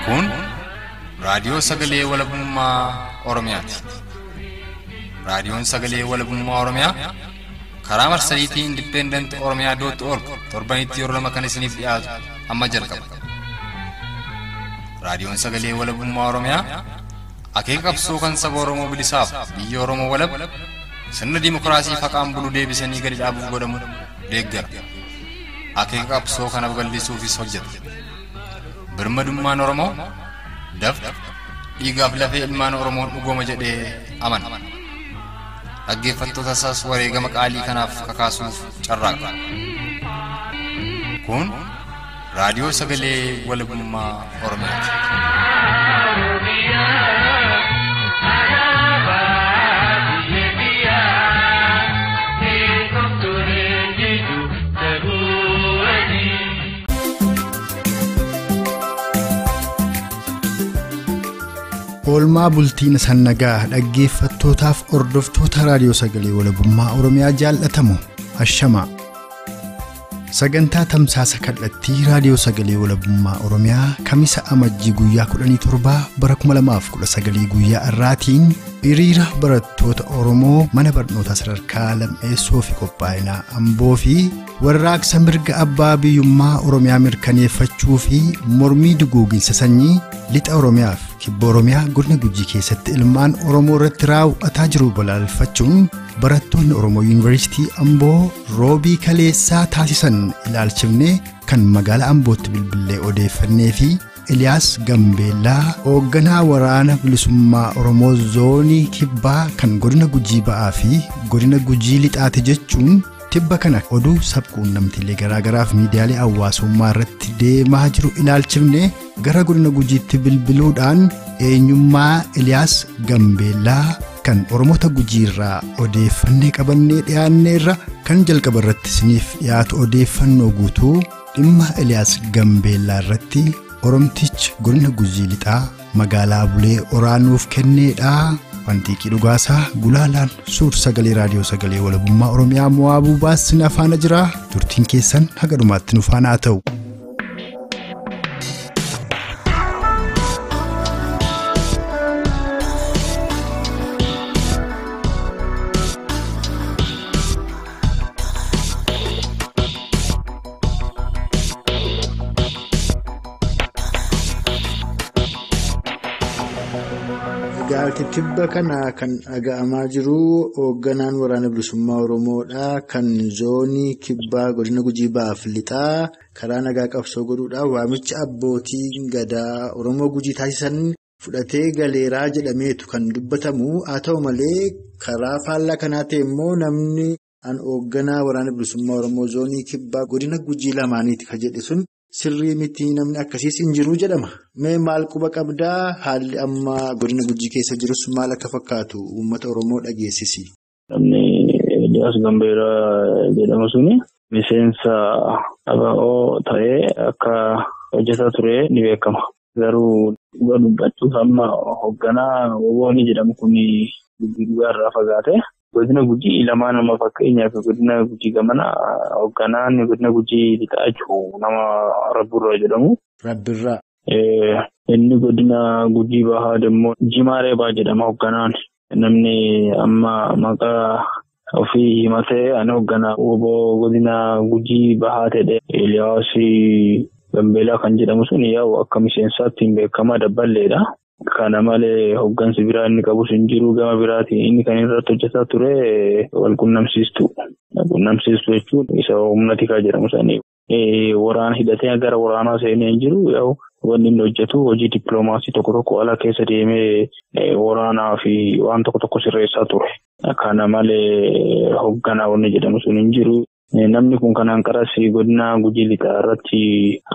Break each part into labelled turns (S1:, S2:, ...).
S1: Kun raadiyoo sagalee walabummaa Oromiyaati. Raadiyoon sagalee walabummaa Oromiyaa karaa marsariitii Independent Oromiyaa dot org torbanitti yeroo lama kan isiniif dhiyaatu amma jalqaba. Raadiyoon sagalee walabummaa Oromiyaa akeeka qabsoo kan saba Oromoo bilisaaf biyya Oromoo walab sirna dimookiraasii faqaan bulu deebisanii gadi dhaabuuf godhamu deeggara. Akeeka qabsoo kana babal'isuufis hojjeta. Birmadummaan Oromoo dafqa dhiigaaf lafee ilmaan Oromoon dhugooma jedhee amana. Dhaggeeffattoota isaas wareegama qaalii kanaaf kakaasuuf carraaqa. Kun raadiyoo sagalee walabummaa Oromiyaati.
S2: Oolmaa bultiin sannagaa dhaggeeffattootaaf hordoftoota raadiyoo sagalee walabummaa Oromiyaa jaallatamu ashamaa. Sagantaa tamsaasa kallattii raadiyoo sagalee walabummaa Oromiyaa kamisa amajjii guyyaa 17 bara 2019 guyyaa irraatiin hiriira barattoota Oromoo mana barnootaa sadarkaa lammeessoo fi qophaa'inaa Amboo fi warraaqsa mirga abbaa biyyummaa Oromiyaa mirkaneeffachuu fi mormii duguuginsa sanyii lixa Oromiyaa fi kibba Oromiyaa godina Gujii keessatti ilmaan Oromoo irratti raawwataa jiru balaaleffachuun barattoonni Oromoo Yuunivarsiitii Amboo roobii kaleessaa taasisan ilaalchifnee kan magaalaa Ambootti bilbilee odeeffannee fi Eliyaas Gambeellaa hoogganaa waraana bilisummaa Oromoo zoonii kibbaa kan godina Gujii ba'aa fi godina Gujii lixaate jechuun tibba kana oduu sabquunnamtiilee garaagaraaf miidiyaalee hawaasummaa irratti deemaa jiru ilaalchifnee gara godina Gujiitti bilbiluudhaan eenyummaa Eliyaas Gambeellaa kan Oromoota Gujii irraa odeeffannee qabannee dhiyaanne irra kan jalqaba irratti isiniif dhiyaatu odeeffannoo guutuu dhimma Eliyaas Gambeellaa irratti Oromtichi godina Gujii lixaa magaalaa Bulee Oraanuuf kenneedha. Wantiiqii dhugaasaa gulaalaan suur sagalee raadiyoo sagalee walabummaa Oromiyaa mo'aabuu baasina faana jira. Turtiin keessan haga dhumaatti nu faana haa ta'u.
S3: Tibba kana kan dhaga'amaa jiru hoogganaan waraana bilisummaa Oromoodha. Kan zoonii kibbaa godina Gujii ba'aaf lixaa karaa nagaa qabsoo godhuudhaan waamicha abbootiin gadaa Oromoo Gujii taasisan fudhatee galeeraa jedhameetu kan dubbatamu. Haa ta'u malee karaa faallaa kanaa ta'e immoo namni an hoogganaa waraana bilisummaa Oromoo zoonii kibbaa godina Gujii lamaaniiti kan jedhe sun. Sirrii miti namni akkasiis hin jiru jedhama. Mee maal quba qabdaa? Haalli amma godina Gujii keessa jirus maal akka fakkaatu uummata Oromoo dhageessisi.
S4: Namni Eliyaas Gambeellaa jedhamu suni miseensa ABO ta'ee akka hojjetaa ture ni beekama. Garuu dhugaa dubbachuuf amma hoogganaa WBO ni jedhamu kun dubbii dhugaa irraa fagaate. Godina Gujii lamaan nama fakkeenyaaf godina Gujii gamana hoogganaan godina Gujii lixaa jiru nama Rabbirraa jedhamu.
S3: Rabbirraa.
S4: Inni godina Gujii bahaa immoo Jimaa Reebaa jedhama hoogganaan. Namni amma maqaa ofii himatee ani hoogganaa WBO godina Gujii bahaa ta'e Eliyaas Gambeellaa kan jedhamu sun yaa'u akka miseensaatti hin beekama dabballeedha. Kana malee hooggansi biraa inni qabus hin jiru gama biraatiin inni kan irratti hojjetaa ture wal qunnamsiistuu. Qunnamsiistuu jechuun isa humna tikaa jedhamu sanii waraana hidhatee gara waraanaa seenee hin jiru yaa'u wanni inni hojjetu hojii dippiloomaasii tokko tokko ala keessa deemee waraanaa fi waan tokko tokko sirreessaa ture. Kana malee hoogganaa wanni jedhamu sun hin jiru. Namni kun kanaan karas godina Gujii Lixaa irratti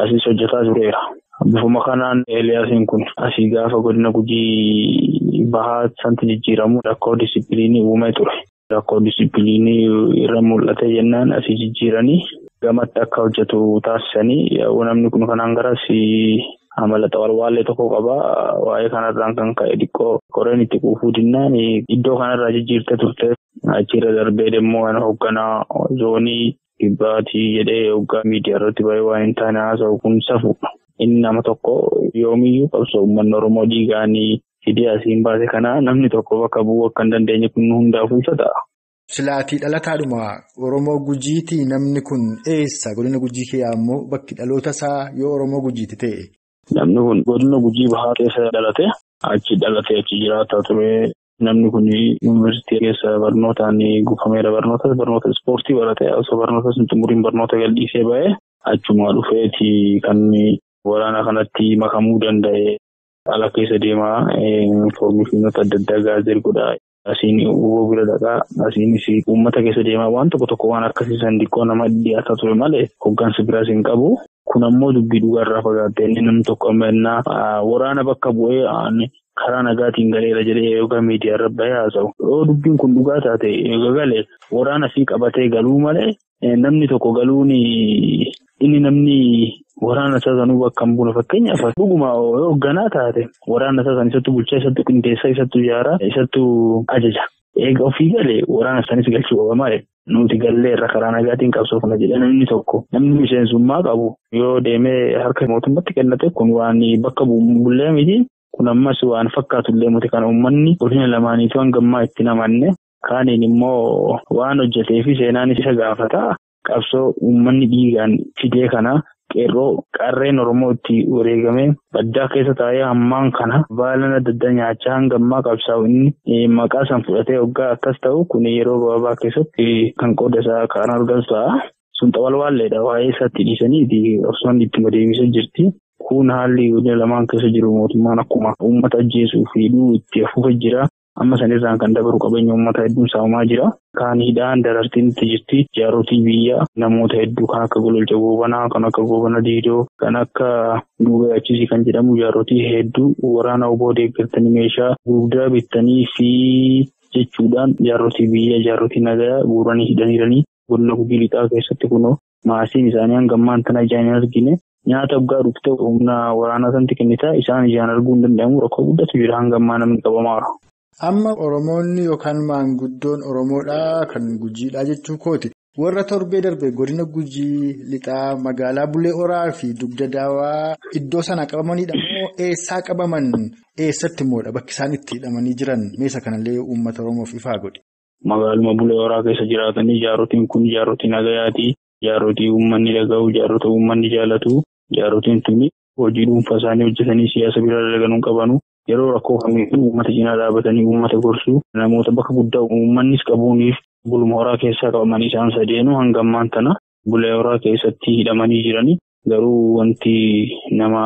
S4: asiis hojjetaa tureera. Bifuma kanaan Eeliyaasiin kun asii gaafa godina Gujii Bahaa sanatti jijjiiramu rakkoo disipiliinii uumee ture. Rakkoo disipiliinii irra mul'ate jennaan asii jijjiiranii gamatti akka hojjetu taasisanii namni kun kanaan garas amala xawalwaallee tokko qaba. Waa'ee kanarraan kan ka'e xiqqoo qoreen itti quufuu dinnaan iddoo kanarraa jijjiirtee turte. Achirra darbee immoo hoogganaa zoonii kibbaatii jedhee hoggaa miidiyaa irratti ba'ee waan hin taane haasa'u kun safuudha. Inni nama tokko yoomiyyuu qabsoo uummanni Oromoo dhiigaanii fidee asiin baase kana namni tokko bakka bu'uu akka hin dandeenye kun hundaafuu isa ta'a.
S2: Silaatii dhalataadhuma Oromoo Gujiitii namni kun eessa? Godina Gujii kee ammoo bakki dhaloota isaa yoo Oromoo Gujiiti ta'e?
S4: Namni kun godina Gujii Bahaa keessa dhalate. Achi dhalatee achi jiraataa ture. Namni kun yuunivarsiitii keessa barnootaan guufameera. Barnoota ispoortii barate. Osoo barnoota hin xumuriin barnoota gadhiisee ba'ee achuma dhufeeti kan waraana kanatti makamuu danda'e. Ala keessa deemaa infoormeeshinoota adda addaa gaazexaa godhaa. Asiin uumuu bira dhaqaa. Asiinis uummata keessa deemaa waan tokko tokko waan akkasiisan xiqqoo nama dhiyaataa ture malee hoggansa biraas hin qabu. Kun ammoo dubbii dhugaarraa fagaattee namni tokko amma waraana bakka bu'ee karaa nagaatiin galeera jedhee yookaan miidiyaa irra bahee haasa'u. Yoo dubbiin kun dhugaa taate galee waraana fi qabatee galuu malee namni tokko galuun inni namni waraana isaa sanuu bakka hin buune fakkeenyaaf dhuguma yoo hoogganaa taate waraana isaa san isattu bulchaa isattu qindeessaa isattu ijaaraa isattu ajaja. Eega ofii galee waraana isanis galchuu qaba malee nuti gallee irra karaa nagaatiin qabsoo kana jedhe namni tokko namni miseensummaa qabu yoo deemee harka mootummaatti kennate kun waan bakka bullee miti. Kun ammas waan fakkaatullee miti kana uummanni godina lamaaniitu hanga ammaa itti namanne kaaniin immoo waan hojjetee fi seenaan isa gaafata. Qabsoo uummanni dhiigaan fidee kana qeerroo qarreen Oromoo itti wareegamee baddaa keessa taa'ee hammaan kana baalan adda addaa nyaachaa hanga ammaa qabsaa'u inni maqaa san fudhatee hoggaa akkas ta'u kun yeroo gabaabaa keessatti kan qooda isaa kan argatu ta'a. Sun xawalwaalleedha waa'ee isaatti dhiisanii qabsoon ittuma deemisa jirti. Kun haalli godina lamaan keessa jiru mootummaan akkuma uummata ajjeesuu fi hidhuu itti afuufa jira. Amma sanirraan kan dabaru qabeenya uummata hedduun saamamaa jira. Kaan hidhaan darartiin itti jirti. Jaarotii biyyaa namoota hedduu kan akka Gololcha Goobanaa, kan akka Goobana Diidoo, kan akka Duubee Achisii kan jedhamu jaarotii hedduu waraana oboo deeggartanii meeshaa gurguddaa bittanii fi jechuudhaan jaarotii biyyaa jaarotii nagayaa guuranii hidhaniiranii godina Gujii Lixaa keessatti kunoo maasiin isaanii hanga ammaan tana ijaan hin argine. Nyaata waggaa dhuftee humna waraanaa sanatti kennitaa isaan ijaan arguu hin danda'amu rakkoo guddatu jira hanga ammaa namni qabamaara.
S2: Amma Oromoonni yookaan maanguddoon Oromoodhaa kan Gujiidhaa jechuu kooti. Warra torbee darbe godina Gujii Lixaa magaalaa Bulee Horaa fi Dugda Daawaa iddoo sana qabamanidha moo eessaa qabaman eessatti immoodha bakki isaan itti hidhamanii jiran meeshaa kanallee uummata Oromoof ifaa godhe.
S4: Magaaluma Bulee Horaa keessa jiraatanii jaarotiin kun jaarotii nagayaati. Jaarotii uummanni dhaga'u, jaarota uummanni jaalatu. Jaarotiin tuni hojii dhuunfaa isaanii hojjetanii siyaasa biraa dalaganuu qabanu yeroo rakkoo kamiyyuu uummata cinaa dhaabatanii uummata gorsuu namoota bakka guddaa uummannis qabuuniif buluma horaa keessaa qabamanii isaan sadeenuu hanga ammaan tana Bulee Horaa keessatti hidhamanii jirani. Garuu wanti nama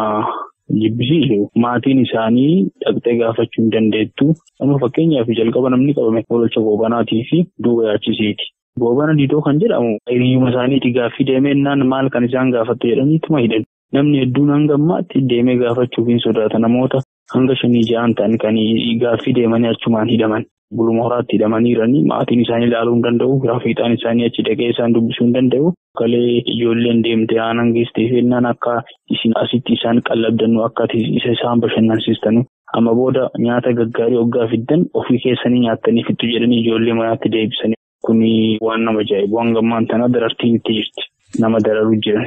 S4: jibbisiisu maatiin isaanii dhaqxee gaafachuu hin dandeettu. Amma fakkeenyaaf jalqaba namni qabame Gololcha Goobanaatii fi Duubee Achisiiti. Goobana Diidoo kan jedhamu hiriyyuma isaaniitti gaaffii deemee maal kan isaan gaafatte jedhaniituma hidhan. Namni hedduun hanga ammaatti deemee gaafachuuf hin sodaata. Namoota hanga 5-6 ta'an kan gaaffii deemanii achumaan hidhaman. Buluma horaatti hidhamaniiranii maatiin isaanii ilaaluu hin danda'u. Fiixaan isaanii achi dhaqee isaan dubbisuu hin danda'u. Kalee ijoolleen deemtee aannan geessitee feennaan akka isin asitti isaan qallabdannu akka isa isaan bashannansiistanu. Amma booda nyaata gaggaarii hoggaa fiddan ofii keessanii nyaattanii fittu jedhanii ijoollee manaatti deebisanii. Kuni waan nama ajaa'ibu hanga ammaan tana darartiin itti jirti. Nama dararuu jiran.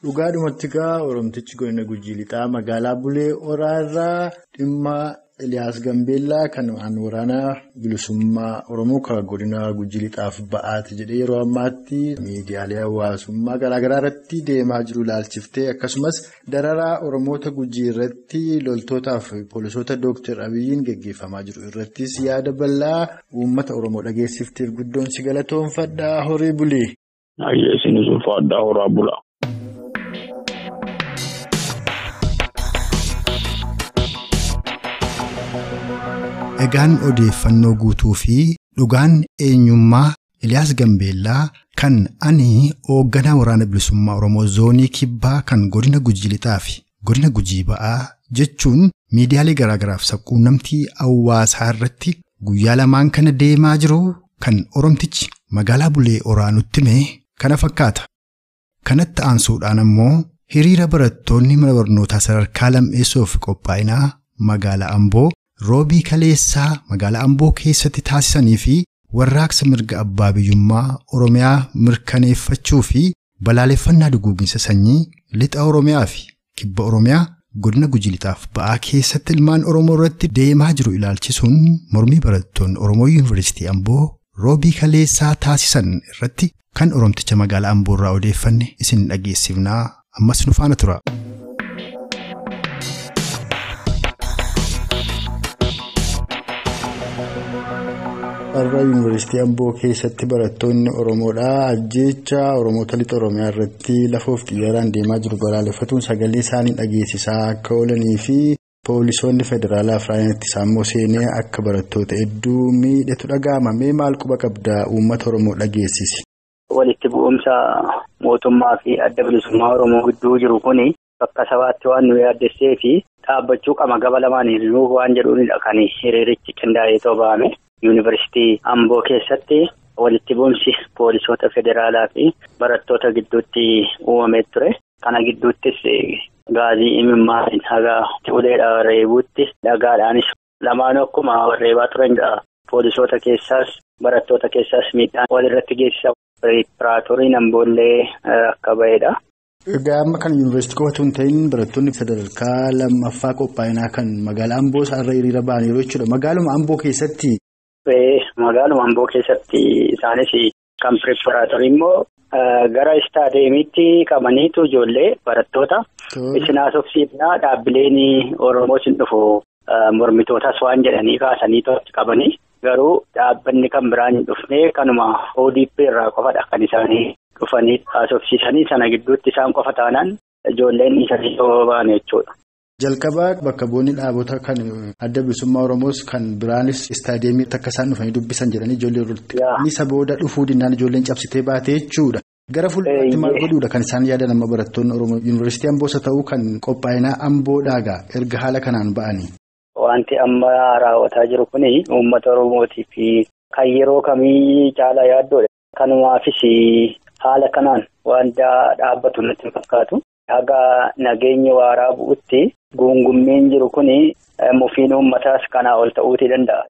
S2: Dhugaadhumatti egaa Oromtichi godina Gujii Lixaa magaalaa Bulee Horaa irraa dhimma Eliyaas Gambeellaa kan waraana bilisummaa Oromoo kan godina Gujii Lixaaf ba'aati jedhee yeroo ammaatti miidiyaalee hawaasummaa garaagaraa irratti deemaa jiru ilaalchiftee akkasumas dararaa Oromoota Gujii irratti loltootaa fi poolisoota Dooktar Abiyyiin geggeeffamaa jiru irrattis yaada bal'aa uummata Oromoo dhageessifteef guddoon si galatoonfadhaa horii bulee.
S4: Isinis ulfaadhaa horaa bula.
S2: Egaan odeeffannoo guutuu fi dhugaan eenyummaa Eliyaas Gambeellaa Kan ani hoogganaa waraana bilisummaa Oromoo zoonii kibbaa kan godina Gujii Lixaa fi godina Gujii Ba'aa jechuun miidiyaalee garaagaraaf sabquunnamtii hawaasaa irratti guyyaa lamaan kana deemaa jiru kan Oromtichi magaalaa Bulee Horaa nutti hime kana fakkaata. Kanatti aansuudhaan ammoo hiriira barattoonni mana barnootaa sadarkaa lammeessoof qophaa'inaa magaalaa Amboo roobii kaleessaa magaalaa Amboo keessatti taasisanii fi warraaqsa mirga abbaa biyyummaa Oromiyaa mirkaneeffachuu fi balaaleffannaa duguuginsa sanyii lixa Oromiyaa fi kibba Oromiyaa godina Gujii Lixaaf Ba'aa keessatti ilmaan Oromoo irratti deemaa jiru ilaalchisuun mormii barattoonni Oromoo Yuunivarsiitii Amboo roobii kaleessaa taasisan irratti kan Oromticha magaalaa Amboo irraa odeeffanne isin dhageessifnaa. Ammas nu faana tura.
S3: Har'a Yuunivarsiitii Amboo keessatti barattoonni Oromoodhaa ajjeechaa Oromoota lixa Oromiyaa irratti lafoof xiyyaaraan deemaa jiru balaaleffatuun sagalee isaanii dhageessisaa akka oolanii fi poolisoonni federaalaa fi raayyaan ittisaa immoo seenee akka barattoota hedduu miidhetu dhaga'ama. Mee maal quba qabdaa uummata Oromoo dhageessisi?
S5: Walitti bu'umsa mootummaa fi adda bilisummaa Oromoo gidduu jiru kuni bakka sabaatti waan nu yaaddessee fi dhaabbachuu qaba gaba lamaan hiriiruu waan jedhuunidha kan hiriirichi qindaa'ee ba'ame. Yuunivarsiitii Amboo keessatti walitti bu'umsi poolisoota federaalaa fi barattoota gidduutti uumamee ture. Kana gidduuttis gaazii imimmaan haga uleedhaan reebuutti dhagaadhaanis lamaanuu akkuma reebaa turanidha. Poolisoota keessaas barattoota keessaas miidhaan walirratti geessisa. Riipiraatooriin Amboollee akka ba'edha.
S3: Egaa amma kan yuunivarsiitii qofatu hin ta'in barattoonni sadarkaa lammaffaa qophaa'inaa kan magaalaa Amboo irra hiriira ba'an yeroo jechuudha. Magaaluma Amboo keessatti.
S5: Magaaluma Amboo keessatti isaanis kan piriipiraatoorii immoo gara istaadeemiitti qabaniitu ijoollee barattoota isin haasofsiifnaa dhaabbileen Oromoo isin dhufu mormitootas waan jedhanii kaasanii qabanii. Garuu dhaabbanni kan biraan hin dhufne kanuma ODP irraa qofadha kan isaanii dhufanii haasofsiisanii sana gidduutti isaan qofa taanaan ijoolleen isaanii ba'an jechuudha.
S3: Jalqabaa bakka bu'oonni dhaabota kan adda bilisummaa Oromoos kan biraanis istaadeemii akka isaan dhufanii dubbisan jedhanii ijoollee irratti. Isa booda dhufuu dinnaan ijoolleen cabsitee baate jechuudha. Gara fuulduraatti maal godhuudha kan isaan yaadan amma barattoonni Oromoo Yuunivarsiitii Amboos haa ta'uu kan qophaa'inaa Amboo dhaagaa erga haala kanaan ba'anii.
S5: Wanti amma raawwataa jiru kuni uummata Oromootii fi kan yeroo kamii caalaa yaaddoodha. Kanumaafis haala kanaan wanta dhaabbatu natti hin fakkaatu. Haga nageenyi waaraa bu'utti guungummeen jiru kuni mufiin uummataas kanaa ol ta'uutii danda'a.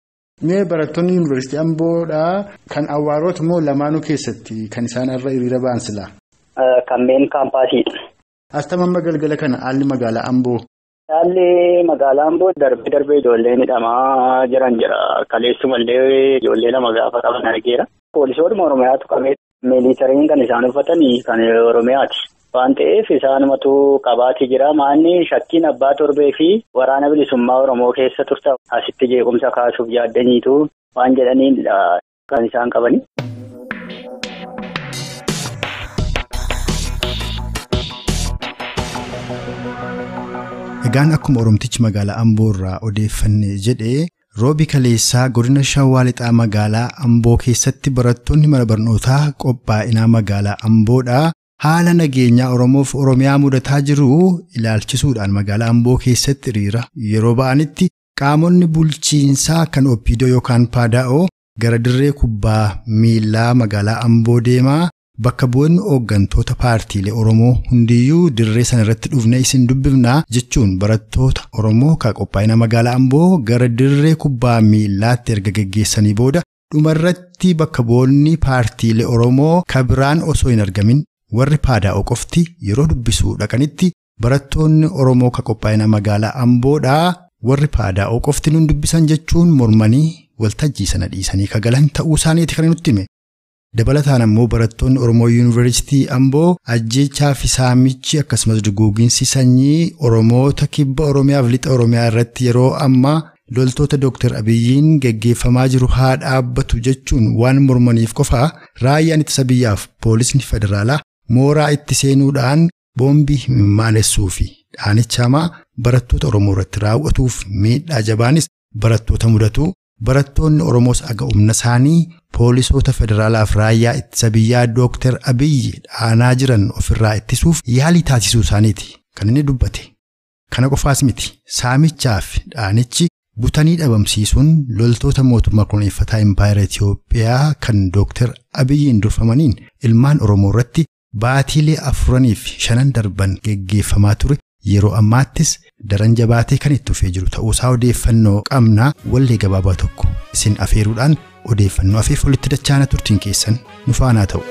S3: Mee barattoonni Yuunivarsiitii Amboodhaa kan Awwaarooti moo lamaanuu keessatti kan isaan irra hiriira ba'an silaa?
S5: Kanneen kaampaasiidha.
S3: Asxaan amma galgala kana haalli magaalaa Amboo.
S5: Haalli magaalaa Amboo darbee darbee ijoolleen hidhamaa jiran jira. Kaleessumallee ijoollee lama gaafa qaban argeera. Poolisoonni Oromiyaatu qabee miilitariin kan isaan uffatan kan Oromiyaati. Waan ta'eef isaanumatu qabaatii jira. Maanni shakkiin abbaa torbee fi waraana bilisummaa Oromoo keessa turta. Asitti jeequmsa kaasuuf yaaddaniitu waan jedhaniidha kan isaan qabani.
S2: Egaan akkuma Oromtichi magaalaa Amboo irraa odeeffanne jedhee roobi kaleessaa godina Shawaa Lixaa magaalaa Amboo keessatti barattoonni mana barnootaa qophaa'inaa magaalaa Amboodhaa haala nageenyaa Oromoof Oromiyaa mudataa jiru ilaalchisuudhaan magaalaa Amboo keessatti hiriira yeroo ba'anitti qaamonni bulchiinsaa kan OPDO yookaan PADAO gara dirree kubbaa miillaa magaalaa Amboo deemaa. Bakka bu'oonni hooggantoota paartiilee Oromoo hundiyyuu dirree sana irratti dhufnee isin dubbifnaa jechuun barattoota Oromoo kan qophaa'ina magaalaa Amboo gara dirree kubbaa miillaatti erga geggeessanii booda dhumarratti bakka bu'oonni paartiilee Oromoo kan biraan osoo hin argamin warri PADAO qofti yeroo dubbisuu dhaqanitti barattoonni Oromoo kan qophaa'ina magaalaa Amboodhaa warri PADAO qofti nun dubbisan jechuun mormanii waltajjii sana dhiisanii kagalan ta'uu isaaniiti kan nutti hime. Dabalataan ammoo barattoonni Oromoo Yuunivarsiitii Amboo ajjeechaa fi saamichi akkasumas duguuginsi sanyii Oromoota kibba Oromiyaa fi lixa Oromiyaa irratti yeroo ammaa loltoota Dooktar Abiyyiin geggeeffamaa jiru haa dhaabbatu jechuun waan mormaniif qofaa raayyaan ittisa biyyaaf poolisni federaalaa mooraa itti seenuudhaan boombii mimmaanessuu fi dhaanicha hamaa barattoota Oromoo irratti raawwatuuf miidhaa jabaanis barattoota mudatu Barattoonni Oromoos aga humna isaanii poolisoota federaalaaf raayyaa ittisa biyyaa Dooktar Abiyyi dhaanaa jiran ofirraa ittisuuf yaalii taasisuu isaaniiti kan inni dubbate. Kana qofaas miti, saamichaa fi dhaanichi butanii dhabamsiisuun loltoota mootummaa koloneeffataa Impaayera Itiyoophiyaa kan Dooktar Abiyyiin durfamaniin ilmaan Oromoo irratti baatiilee 4 fi 5 darban geggeeffamaa ture. Yeroo ammaattis daran jabaatee kan itti fufee jiru ta'uusaa odeeffannoo qabna. Wallee gabaabaa tokko isin afeeruudhaan odeeffannoo afeef walitti dachaana turtiin keessan nu faanaa ta'u.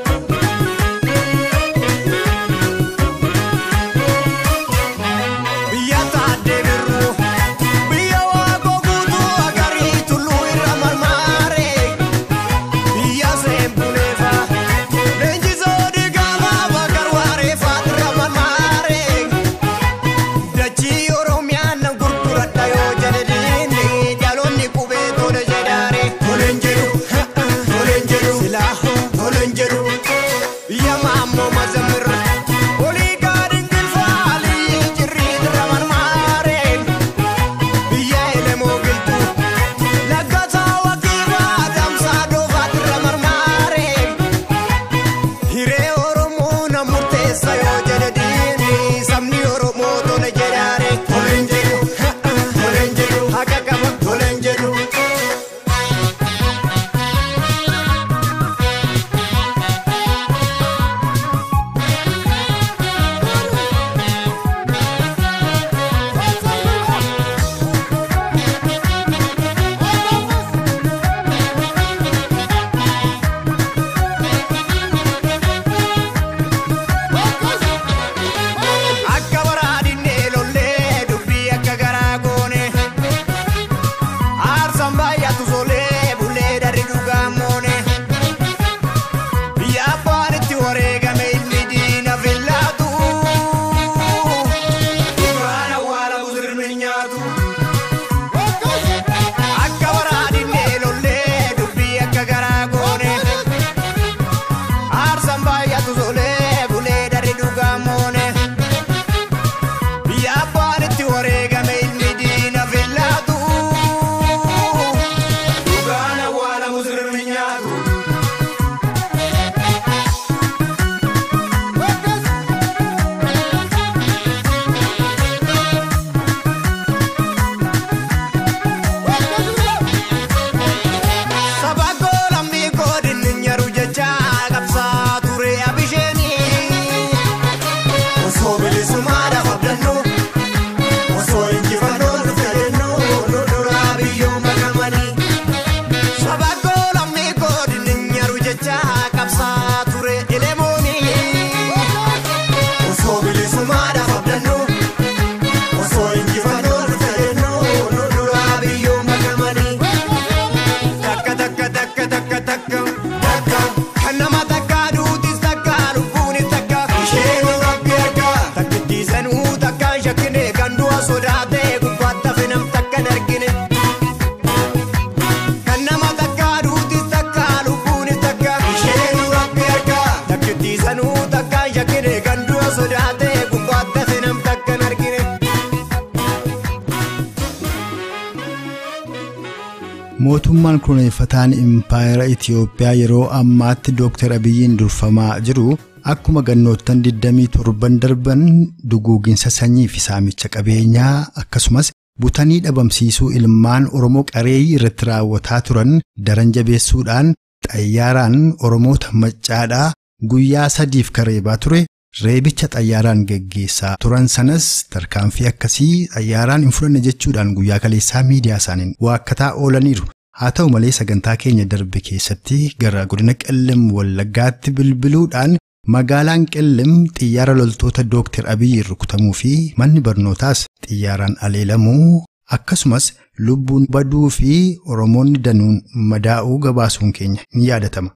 S2: Mootummaan koloneeffataan Impaayera Itiyoophiyaa yeroo ammaatti Dooktar Abiyyiin durfamaa jiru akkuma gannoottan 27 darban duguuginsa sanyii fi saamicha qabeenyaa akkasumas butanii dhabamsiisuu ilmaan Oromoo qareeyyii irratti raawwataa turan daran jabeessuudhaan xayyaaraan Oromoota maccaadhaa guyyaa 3 kareebaa ture. Reebicha xayyaaraan geggeessaa turan sanas tarkaanfii akkasii xayyaaraan hin fudhanne jechuudhaan guyyaa kaleessaa miidiyaa isaaniin waakkataa oolaniiru. Haa ta'u malee sagantaa keenya darbe keessatti gara godina Qellem Wallaggaatti bilbiluudhaan magaalaan Qellem xiyyaara loltoota Dooktar Abiyyi rukutamuu fi manni barnootaas xiyyaaraan aleelamuu akkasumas lubbuun baduu fi Oromoonni danuun madaa'uu gabaasuun keenya ni yaadatama.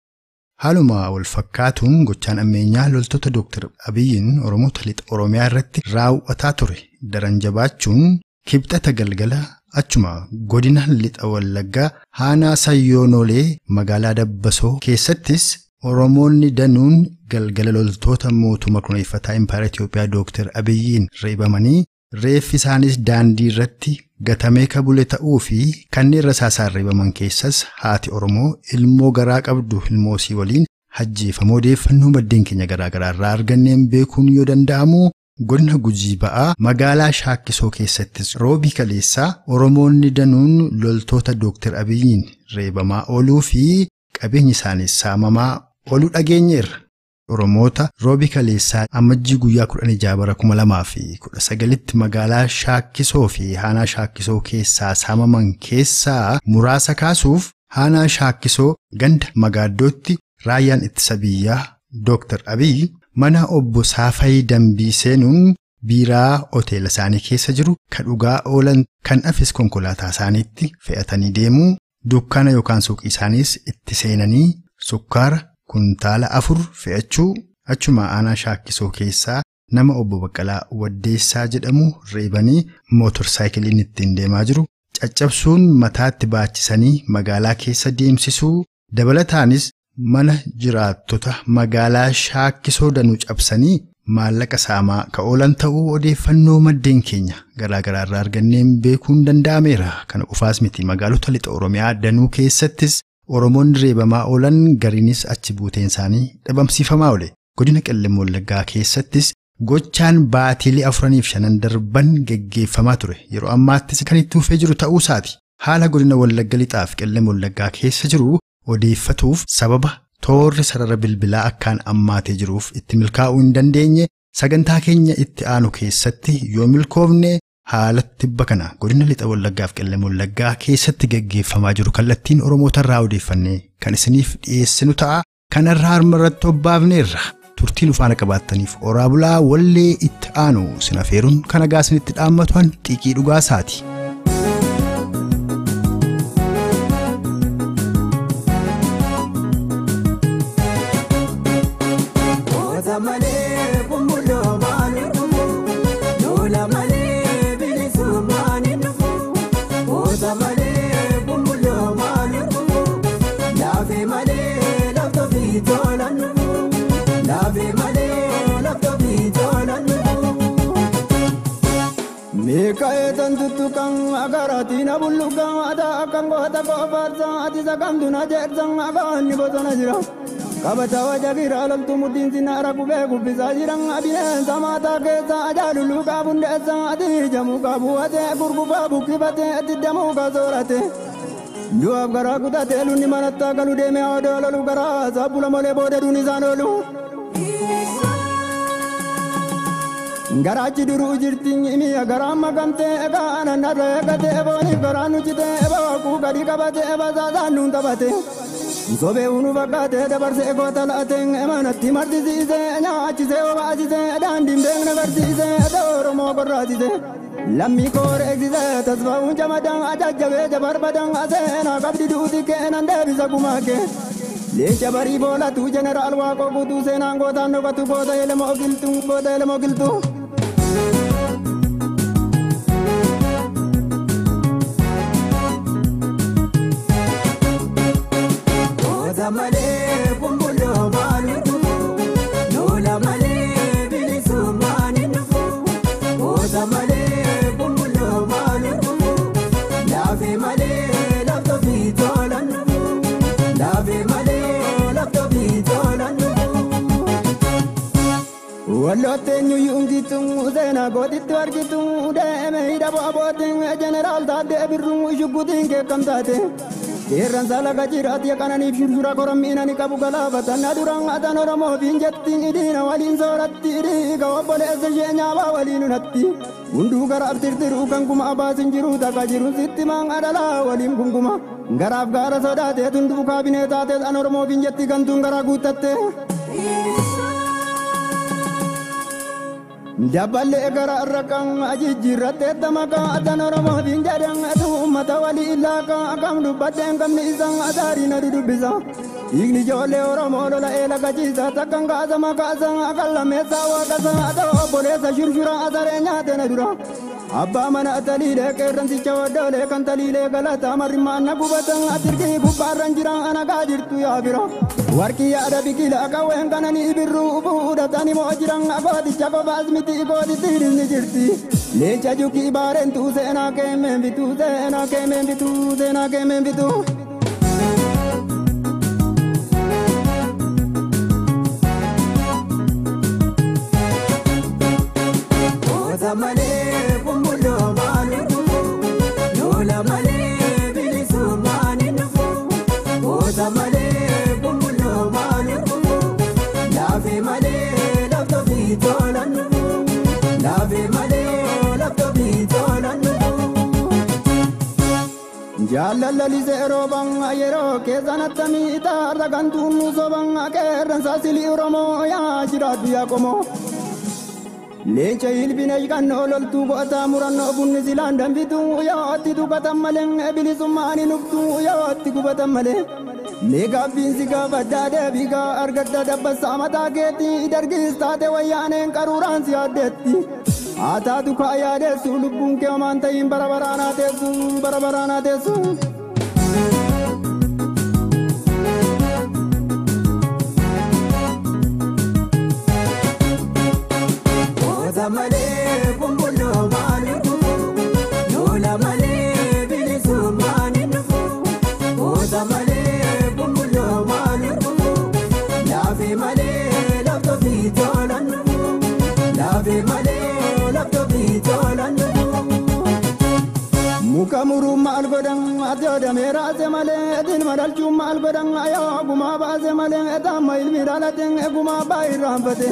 S2: Haaluma wal fakkaatuun gochaan ammeenyaa loltoota Dooktar Abiyyiin Oromoota lixa Oromiyaa irratti raawwataa ture daran jabaachuun kibxata galgala achuma godina lixa Wallaggaa Aanaa Sayyoonolee magaalaa Dabbasoo keessattis Oromoonni danuun galgala loltoota mootummaa koloneeffataa Impaayera Itiyoophiyaa Dooktar Abiyyiin reebamanii reeffi isaanis daandii irratti gatamee kabule ta'uu fi kanneen rasaasaan reebaman keessas haati Oromoo ilmoo garaa qabdu ilmoosii waliin ajjeefamuu odeeffannoo maddeen keenya garaagaraa irraa arganneen beekuun yoo danda'amu godina Gujii Ba'aa magaalaa Shaakkisoo keessattis roobii kaleessaa Oromoonni danuun loltoota Dooktar Abiyyiin reebamaa ooluu fi qabeenyi isaaniis saamamaa ooluu dhageenyeerra. Oromoota roobii kaleessaa amajjii guyyaa 16 bara 2019tti magaalaa Shaakkisoo fi Aanaa Shaakkisoo keessaa saamaman keessaa muraasa kaasuuf Aanaa Shaakkisoo ganda Magaaddootti raayyaan ittisa biyyaa Dooktar Abiyyi mana obbo Saafayii Dambii seenuun biiraa hoteela isaanii keessa jiru kan dhugaa oolan kan hafes konkolaataa isaaniitti fe'atanii deemuu dukkaana yookaan suuqii isaaniis itti seenanii sukkaara kuntaala 4 fe'achuu achuma Aanaa Shaakkisoo keessaa nama obbo Baqqalaa Waddeessaa jedhamu reebanii mootorsaayikiliin ittiin deemaa jiru caccabsuun mataatti baachisanii magaalaa keessa deemsisuu dabalataanis mana jiraattota magaalaa Shaakkisoo danuu cabsanii maallaqa saamaa ka oolan ta'uu odeeffannoo maddeen keenya garaagaraa irraa arganneen beekuun danda'ameera. Kana qofaas miti magaalota lixa Oromiyaa danuu keessattis Oromoonni reebamaa oolan gariinis achi buuteen isaanii dhabamsiifamaa oole. Godina Qellem Wallaggaa keessattis gochaan baatiilee 4 fi 5 darban geggeeffamaa ture. Yeroo ammaattis kan itti fufee jiru ta'uu isaati. Haala godina Wallagga lixaa fi Qellem Wallaggaa keessa jiru odeeffatuuf sababa toorri sarara bilbilaa akkaan ammaatee jiruuf itti milkaa'uu hin dandeenye sagantaa keenya itti aanu keessatti yoo milkoofne haala tibba kana godina lixa Wallaggaa fi Qellem Wallaggaa keessatti geggeeffamaa jiru kallattiin Oromoota irraa odeeffannee kan isiniif dhiyeessinu ta'a. Kanarraa harma irratti obbaafneerra. Turtiin ufaana qabaattaniif oraa bulaa wallee itti aanu sin afeeruun kan nagaa isinitti dhaammatu xiiqii dhugaasaati.
S6: Meekaetan tuttukan agaraatiin abullukan aadaa akkan goota goofarsan ati sakamtuna jeersan afaanni bosona jira. Kabata wajagira loltuu muddiin sinaara gubee gubbisaa jiran bineensa maataa keessa ajaaluluu qaabundeessa ati jamuu qaabuwate gurgufaa buqqifate diddamuu kasoorate. Du'aaf garaa kutatee lunni manatti galu deemee odoo lolu garaa sabbula molee booda duun isaan oolu. Garaachi duruu jirti mi'a garaa makamtee egaa narra eegatee booniif garaa nuchitee baakuu gadi qabatee basaasaan nuun taphate. Sobee unu fakkaatee dabarsee goota laatee manatti martisiisee nyaachisee obaasisee daandiin beekna barsiisee Oromoo gorraasisee. Lammii koor eegsisee tasfaa'uun jamadaan ajajjabee jabarbadaan aseenaa qabdi duuti keenan deebisa gumaakee. Leenca barii boolatu jeneraal Waaqoo guutuu seenaan gootaan dhokatu goota elemoo qilxuu goota elemoo qilxuu. Malee kumbuloo maali dhufu lola malee bilisummaan hin dhufu goota malee kumbuloo maali dhufu laafee malee laftoo fi tolan dhufu laafee malee laftoo fi tolan dhufu. Wallooteen yuuyuun seenaa gootitti argitu deemee hidha bo'aa jeneraal Taaddee Birruu shuggutiin keekamtaate. Eerran saala jiraati kananiif shurshura korommiinani qabu galaafatan duraan atan Oromoo fi jetti diina waliin sooratti dhiiga obboleessa ishee nyaabaa waliin unatti hunduu garaaf tirtiruu kan kuma abaasin jiru takka jiru sitti maan adalaa waliin kunkuma garaaf gaara sodaatee tunduu kaabinee taates an Oromoo fi jetti gantuun garaa guuttatte. Dabballee gara irra ajijjiirrattee maqaa atan Oromoo fi jedhan uummata walii ilaakaa akkam dubbadheen qabni isaan ataarii na dudubbisa. Dhiigni ijoollee Oromoo lola eela gachiisa takkan kaasa makaasa akkan lammeessaa waaqasa ata obboleessa shurshura asaree nyaate na dura. Abbaa mana taliilee qeerransicha waddoolee kan taliilee galataa marrimmaan na gubatan atirkii gubbaarran jiran anagaa jirtu yaa bira. Warqii yaada biqilaa qawween kananii birruu fuudhatanii moo jiran gooticha qofaas miti gootitti ni jirti. Leenca jukii baareentuu seenaa keemeen bituu seenaa keemeen bituu seenaa keemeen bituu.
S7: Goota malee kumbuloo maal dhufu loola malee bilisummaan hin dhufu. Goota malee kumbuloo maal dhufu laafee malee laftoo fi tolan dhufu laafee malee.
S6: Jaalalali seeroo yeroo keessan attamii itaarra kan tuunnu soban qeerransa silii Oromoo yaa jiraadhu yaa qomoo. Leenca ilbiina kannoo loltuu go'ataa murannoo bunni silaan danfituu yoo itti tuqatan malee bilisummaan hin dhuftuu yoo itti gubatan malee. Meeqaabbiin si gaafadhaa deebii gaa argadda dabbasaa mataa keetii dargis taate wayyaaneen qaruuraan si addeetti. Ataatu kaayaa deessu lubbuun kee homaan ta'iin bara baraanaa teessu bara baraanaa teessu.
S7: Goota malee kumbuloo maal dhufu loola malee bilisummaan hin dhufu. Goota malee kumbuloo maal dhufu laafee malee laftoo fi tolan dhufu laafee malee.
S6: Muka muruu maal godhan ati odamee raase malee ilma dhalchuu maal godhan ayoo gumaa baase malee taama ilmi dhalate gumaa baay'irraanfate.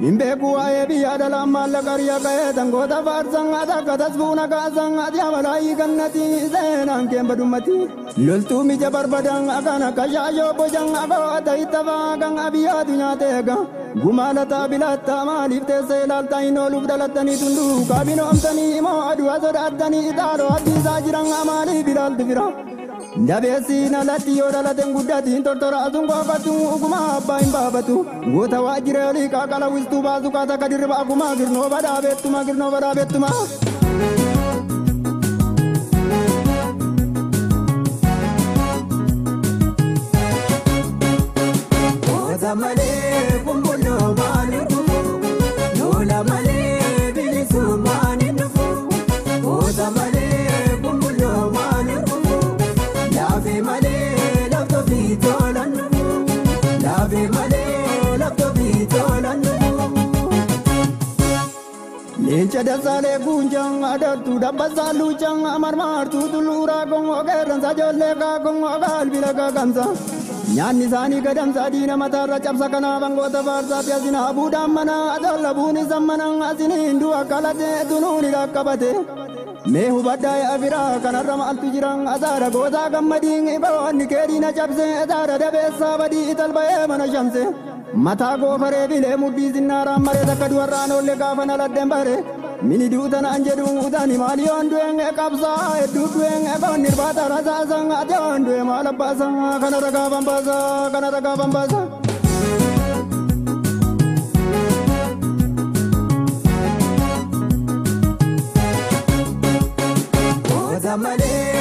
S6: Nimbeeku waa'ee biyya dhalaan maallaqa riyaa ka'ee tangoota faarsan akka tasfuuna kaasan ati amalaayii kannati seenaan keen badummati. Loltuu mija barbadan akkan akka shaashoo bocan agoota ittafaa kan abiyyaatu nyaateega. Gumaalataa bilaattaa maaliif teessee ilaaltaa hin ooluuf dhalattanii tunduu kaabinoomtanii moo adu'a sodaattanii itaaloo addiisaa jiran maaliif ilaaltu fira. Dabeessiin alatti yoo dhalateen guddatiin tortora asuun qoofatu ugumaa abbaa hin baafatu. Goota waajjira olii qaaqala wistuu baasu kaata kadirba agumaa girnoo badhaabettuma girnoo badhaabettuma.
S7: Goota malee kumbuloo maal dhufu loola malee bilisummaan hin dhufu. Goota malee kumbuloo maal dhufu laafee malee laftoo fi tolan dhufu laafee malee laftoo fi tolan dhufu.
S6: Leenca dasaalee guunjaan adartuu dabbasaa luuchaan marmaartuu tulluuraa gongoo qeerransa ijoollee kaakongoo qalbila kaaqamsa. Nyaanni isaanii gadamsa diina mataarra cabsa kanaaf angoota faarsaa fi asin habuudhaan mana atolla buuni sammana asiniin du'a kalate tunuuni dhaqqabate. Mee hubaddaa yaa firaa kanarra maaltu jira asaara gootaa gammadiin baroonni kee diina cabse asaara dabeessaa badii talba'ee mana shamse. Mataa goofaree filee mudhii sinnaaraan maree takka du'arraan oolle gaafa naladden bare. Mini duutan an jedhu utani maali yoon du'een qabsaa hedduu du'een qoonni irbaata rasaasan ati yoon du'e maal abbaasan kanarra gaafan baasa kanarra gaafan baasa.
S7: Goota malee